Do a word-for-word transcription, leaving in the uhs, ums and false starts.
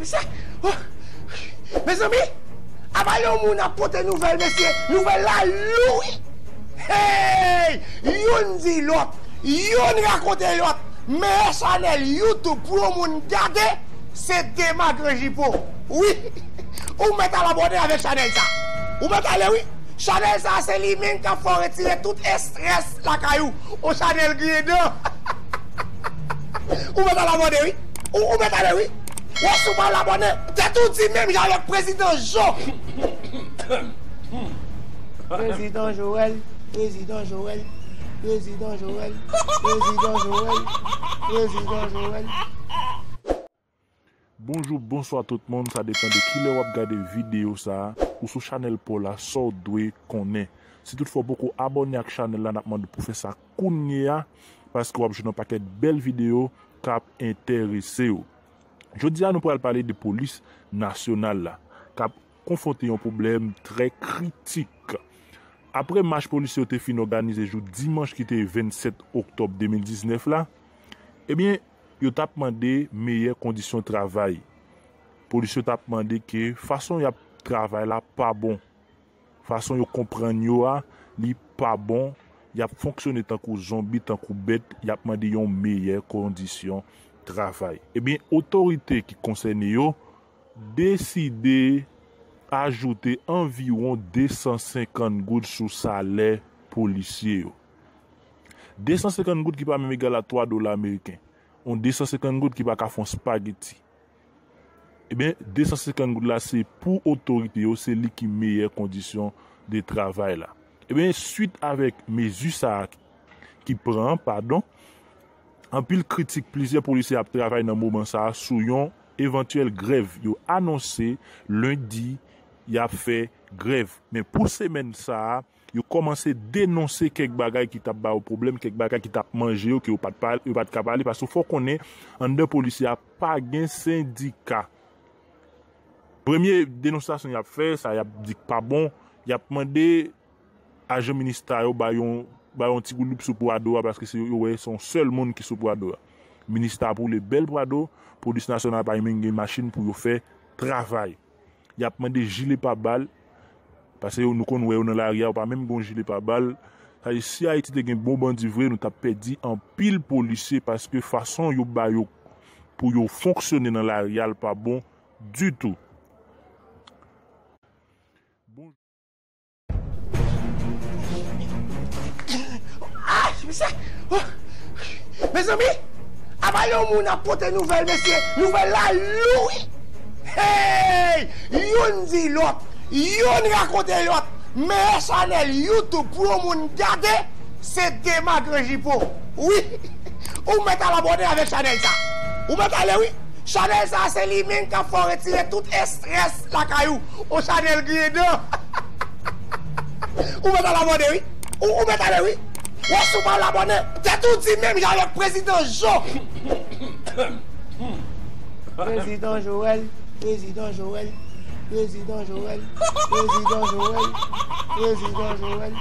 Mesye, oh, mezanmi, apa yon moun ap pote nouvèl, mesye, nouvèl la lou, wi. Hey! Youn di lòt, youn rakonte lòt. Meyè chanèl YouTube pou yon moun gade, se Dema Granjipo. Wi, ou mèt al abòne avèk chanèl sa. Ou mèt ale, wi. Chanèl sa, se li menm k ap fè w retire tout estrès lakay ou. On chanèl griyen dan. Ou mèt al abòne, wi. Ou, ou mèt ale, wi. Wè si w pa al abòne, tèt ou di menm jan avèk Prezidan Jo. Prezidan Joel, Prezidan Joel, Prezidan Joel, Prezidan Joel, Prezidan Joel. Bonjou, bonswa tout moun, sa depann de kilè w ap gade videyo sa a, ou sou chanèl pa w la, sa w dwe konnen. Si toutfwa w poko abòne ak chanèl la, n ap mande w pou fè sa kounye a, paske w ap jwenn yon pakèt bèl videyo k ap enterese w. Jodi a, nou pral pale de polis nasyonal la, k ap konfwonte yon pwoblèm trè kritik. Apre mach polisye yo te fin òganize jou dimanch ki te vennsèt oktòb de mil diznèf la, ebyen, yo t ap mande meyè kondisyon travay. Polis yo t ap mande ke fason y ap travay la pa bon. Fason yo konprann yo a, li pa bon. Y ap fonksyone tankou zonbi, tankou bèt. Y ap mande yon meyè kondisyon travay. Ebyen, otorite ki konsène yo deside ajoute anviwon de san senkant goud sou salè polisye yo. De san senkant goud ki pa menm egal a twa dola ameriken. Yon de san senkant goud ki pa ka fè yon spageti. Ebyen, de san senkant goud la, se pou otorite yo, se li ki meyè kondisyon de travay la. Ebyen, swit avèk mezi sa a ki pran, padon, anpil kritik, plizyè polisye ap travay nan moman sa a sou yon evantyèl grèv. Yo anonse lendi y ap fè grèv. Men pou semèn sa a, yo kòmanse denonse kèk bagay ki t ap ba yo pwoblèm, kèk bagay ki t ap manje yo, ke yo pa t pale, yo pa t ka pale, paske fò w konnen, anndan polis la, pa gen sendika. Premye denonsasyon y ap fè, sa y ap di k pa bon, y ap mande ajan minista yo ba yon, ba yon ti goudloup sou Prado a, paske se yo wè se yon sèl moun ki sou Prado a. Minista ap woule bèl Prado, polis nasyonal pa menm gen machin pou yo fè travay. Y ap mande jile pa bal, paske yo, nou konn wè yo nan lari a, yo pa menm gen jile pa bal. Sa di, si Ayiti te gen bon bandi vre, nou t ap pèdi anpil polisye, paske fason yo ba yo pou yo fonksyone nan lari a, l pa bon ditou. Bon. Ah, mesye! Oh! Mezanmi, apa yon moun ap pote nouvèl, mesye, nouvèl la lou, wi. Hey! Youn di lòt, youn rakonte lòt. Meyè chanèl YouTube pou yon moun gade, se Dema Granjipo. Wi, ou mèt al abòne avèk chanèl sa. Ou mèt ale, wi. Chanèl sa, se li menm k ap fè w retire tout estrès lakay ou. On chanèl griyen dan. Ou mèt al abòne, wi. Ou, ou mèt ale, wi. Wè si w pa al abòne, tèt ou di menm jan avèk Prezidan Jo. Prezidan Joel, Prezidan Joel, Prezidan Joel, Prezidan Joel, Prezidan Joel.